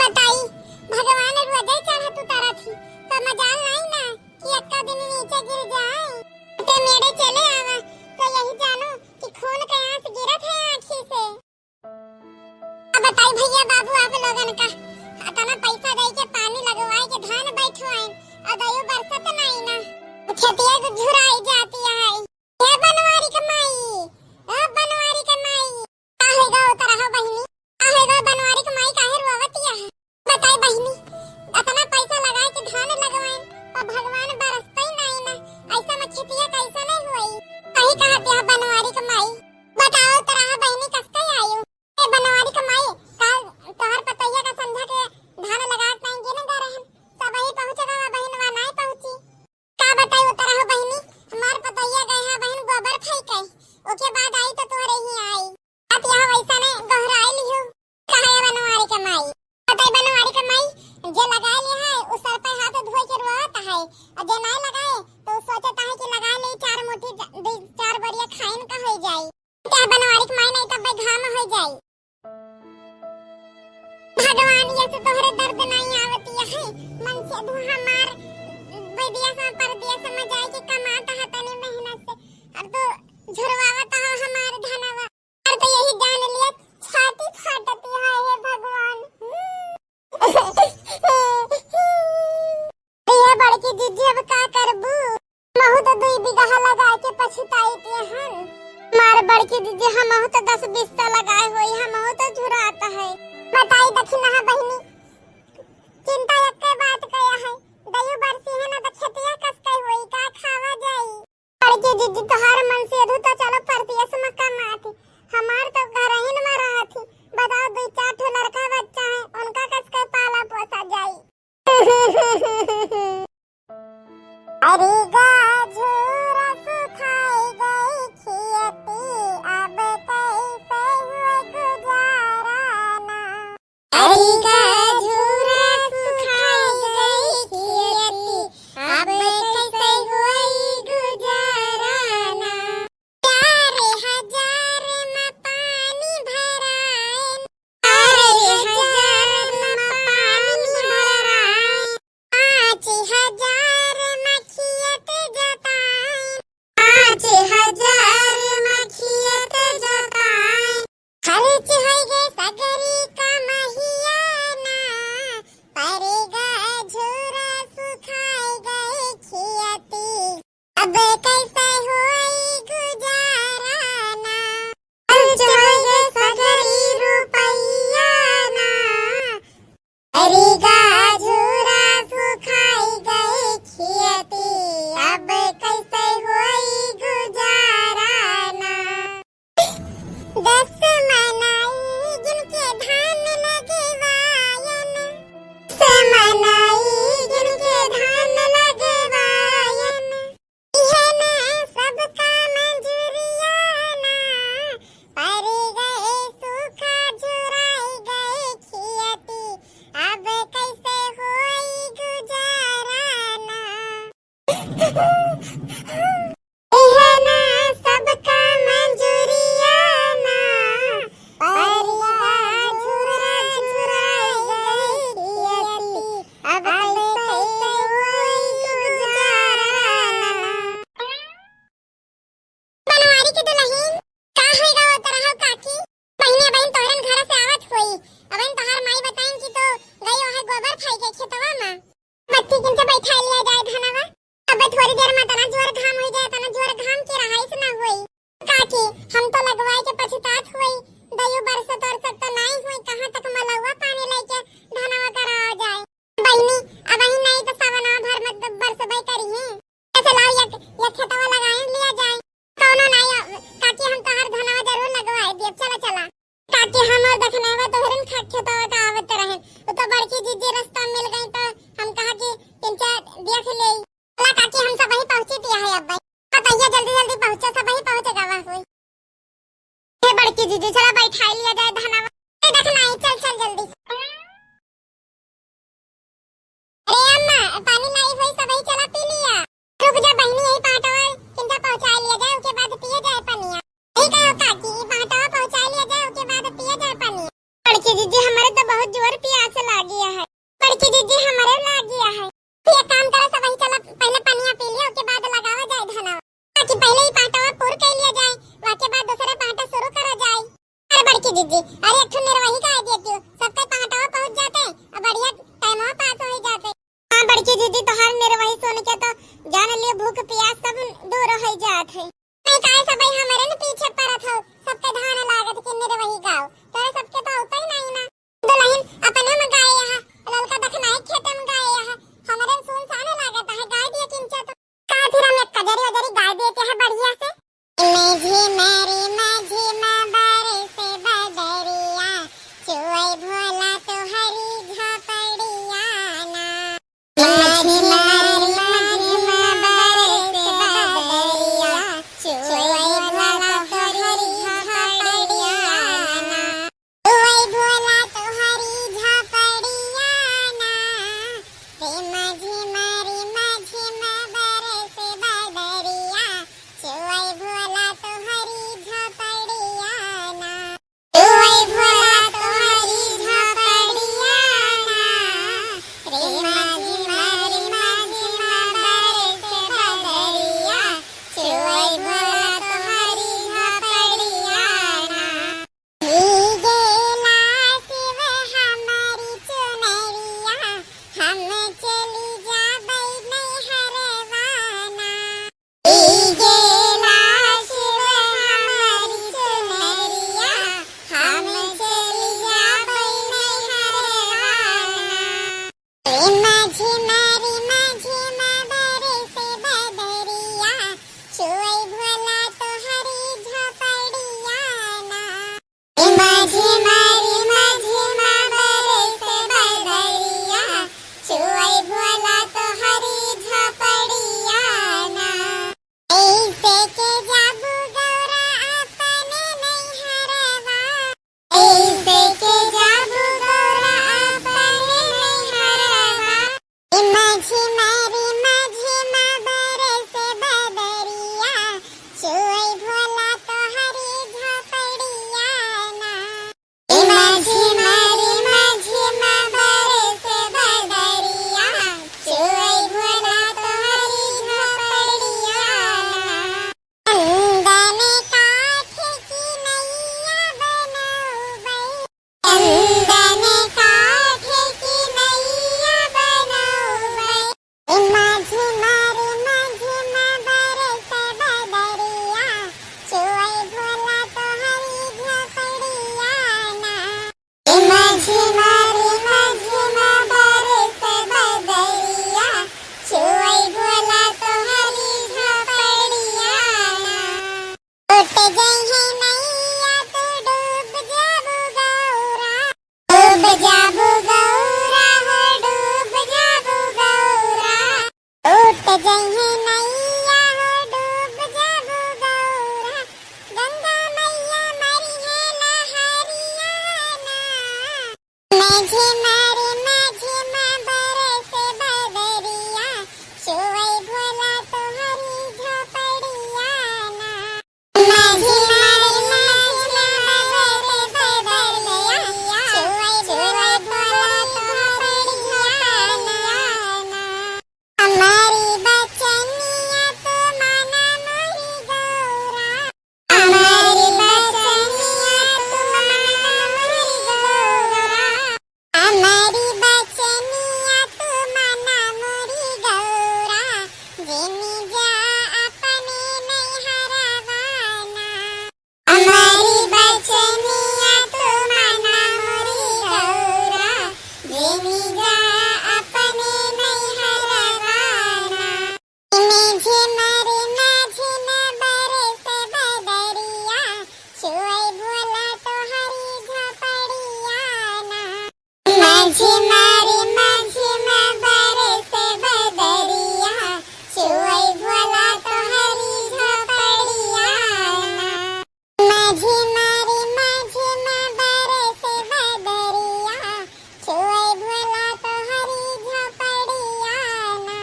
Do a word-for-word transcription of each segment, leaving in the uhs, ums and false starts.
बताई, भगवान रोजै चढ़त उतरत ही, तो मजाल नाई ना कि एक्का दिन नीचे गिर जाए। ते मेरे चले आवा, तो यही जानो कि खून के आंस गिरत है आँखी से। अब बताई भैया बाबू आप लोगन का, अतना पैसा दे के पानी लगवाए के धान बैठवाए, और दयो बरसत नाई ना, खेतिया तो झुराई जाती है। हे बनवारी के माई, ओ बनवारी के माई, का होइगा उतरहो बहिनी? का होइगा बनवारी के माई, काहे रोवतिया है? बताई बहिनी, अतना पैसा लगाए के धान लगवाएन, पर भगवान बरसतै नाई ना, ऐसा में खेतिया कैसा नहीं हुई? कही कहतिया बनवारी के माई, बताओ उतरहो बहिनी, कस कई आयु? ए बनवारी के माई, का तोहर पतैया का संझा के धान लगाए टाइम गिन गा रहन, सबही पहुँच गवा, बहिनवा नाई पहुँची। का बताई उतरहो बहिनी, हमार पतैया गए हैं बहिन गोबर फेंके, ओके बाद आई तो तोहरे ही आई। बात यहाँ वैसा ने गहराई लियो। काहे बनवारी के माई? बताई बनवारी के माई, जे लगाए लिया है, उ सर पे हाथ धोए के रोवत है, और जे नाई लगाए, तो उ सोचत है कि लगाए ले चार मुट्ठी ज-, दू चार बोरिया खाइन का हो जाई। क्या बनवारी के माई, नहीं तब घाम हो जाई। भगवान, ये से तोहरे दर्द नाई आवतिया है, मन से धु हमार विदेश में परदेश में जाए के कमात है तनी मेहनत से, और तू झुरवावत हो हमार धनवा, और तो यही जान लिया छाती फाटती है, हे भगवान। ये बड़की दीदी अब का करबू? महू तो दुई बिगहा लगा के पछताइत हन। मार बड़की दीदी, हमहू तो दस बिस्सा लगाए होई, हमहू तो झुरात है। बताई दखिनहा बहिनी, चिंता एक्के बात कया है, दयू बरसी है ना तो खेतिया कस के होई, का खावा जाई? बड़की दीदी तोहार मन से अधू तो चलो परदेस में कमात, हमार तो घरहिन में रहत ही। बताओ दुई चार ठो लड़का बच्चा है, उनका कस के पाला पोसा जाई? अरे गाजरा सुखाई गई खियती, अब कैसे हुए गुजारा ना। अरे गाजरा सुखाई गई खियती, अब कैसे हुए गुजारा ना। चार हजार में पानी भराए, चार हजार में पानी भराए, पाँच हजार में खेत जोताए, पाँच हजार में खेत जोताए। खर्च होई गए सगरी कमहिया ना, परे गाजरा सुखाई गए खियती। अब कैसे होई गुजारा ना, खर्च होई गए सगरी रुपया ना, परे गाजरा सुखाई गए खियती। अब कैसे होई गुजारा ना। दस मनाई जिनके धान लगवायन, दस मनाई जिनके धान लगवायन, इहे ना सबका मंजूरिया ना, परे गए सूखा झुराई गए खियती, अब कैसे होई गुजारा ना। इहे ना सबका मंजूरिया ना, परिया झुरा झुरा गई खियती, अब कैसे होई गुजारा ना। बनवारी के दुलहिन, का होई गा उतरहो काकी? बहिने, बहिन तोहरन घर से आवत होई। अबहिन तोहार माई बताइन कि तो गई ओहे गोबर फेंके खेतवा में। बत्ती किन से बैठा लिया जाए धनवा। अब थोड़ी देर में तना जोर घाम होई जाए, तना जोर घाम के रहाइस ना होई। काकी, हम तो लगवाए के पछतात होई। दयू बरसत बरसत तो नाई होई, कहाँ तक मलौआ पानी लेके धनवा करावा जाए। बहिनी, अबहिन नाई तो सवना भर में द-, बरसबे करिहे। ऐसे लाओ, एक, एक खेतवा लगाए लिया जाए। कौनो नाई, काकी हम तोहार धनवा जरूर लगवाए दिए। चला, चला। काकी हमर दखनवा तोहरन खे-, खेतवा का आवत रहन। वो तो बड़की दीदी रास्ता मिल गई तो हम कहा कि तीन चार देख ले। चला काकी हम सबही पहुँची दिया है अब। पतैया जल्दी जल्दी पहुँचा, सबही पहुँच गवा होई। हे बड़की दीदी, चला बैठाई लिया जाए धनवा। ए दखनाई, चल, चल जल्दी। अरे अम्मा, पानी लाई होई, सबही चला पी लिया। रुक जा बहिनी, यही पाटवा किंजा पहुँचाई लिया जाए, ओके बाद पिए जाए पनिया। यही कहो काकी, ई पाटवा पहुँचाई लिया जाए, ओके बाद पिए जाए पनिया। बड़की दीदी, हमरे तो बहुत जोर पियास लागी जा अपने नैहरवा ना। में झिमर ना झिमर बरस बदरिया, छुअई भोला तोहरी झोपड़िया ना। मझिमर मझिम बरस बदरिया, छुअई भोला तोहरी झोपड़िया ना। मझिमर मझिम बरस बदरिया, छुअई भोला तोहरी झोपड़िया ना।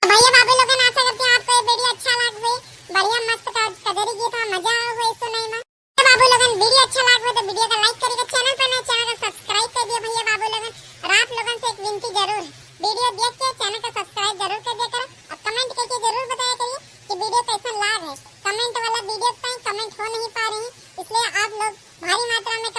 भैया बाबू लोगन, आशा करती हूँ आपको ये वीडियो अच्छा लाग होई। बढ़िया मस्त क-, कजरी गीत है, मजा आवा होई सुनई में। तो बाबू लोगन, वीडियो अच्छा लाग होई तो वीडियो का लाइक करिएगा, चैनल पर नए, चैनल का सब्सक्राइब कर दिया भैया बाबू लोगन। और आप लोगन से एक विनती जरूर है, वीडियो देख के चैनल का सब्सक्राइब जरूर कर दिया करो और कमेंट करके जरूर बताया करिए कि वीडियो कैसन लाग है। कमेंट वाला वीडियो पे कमेंट हो नहीं पा रही, इसलिए आप लोग भारी मात्रा में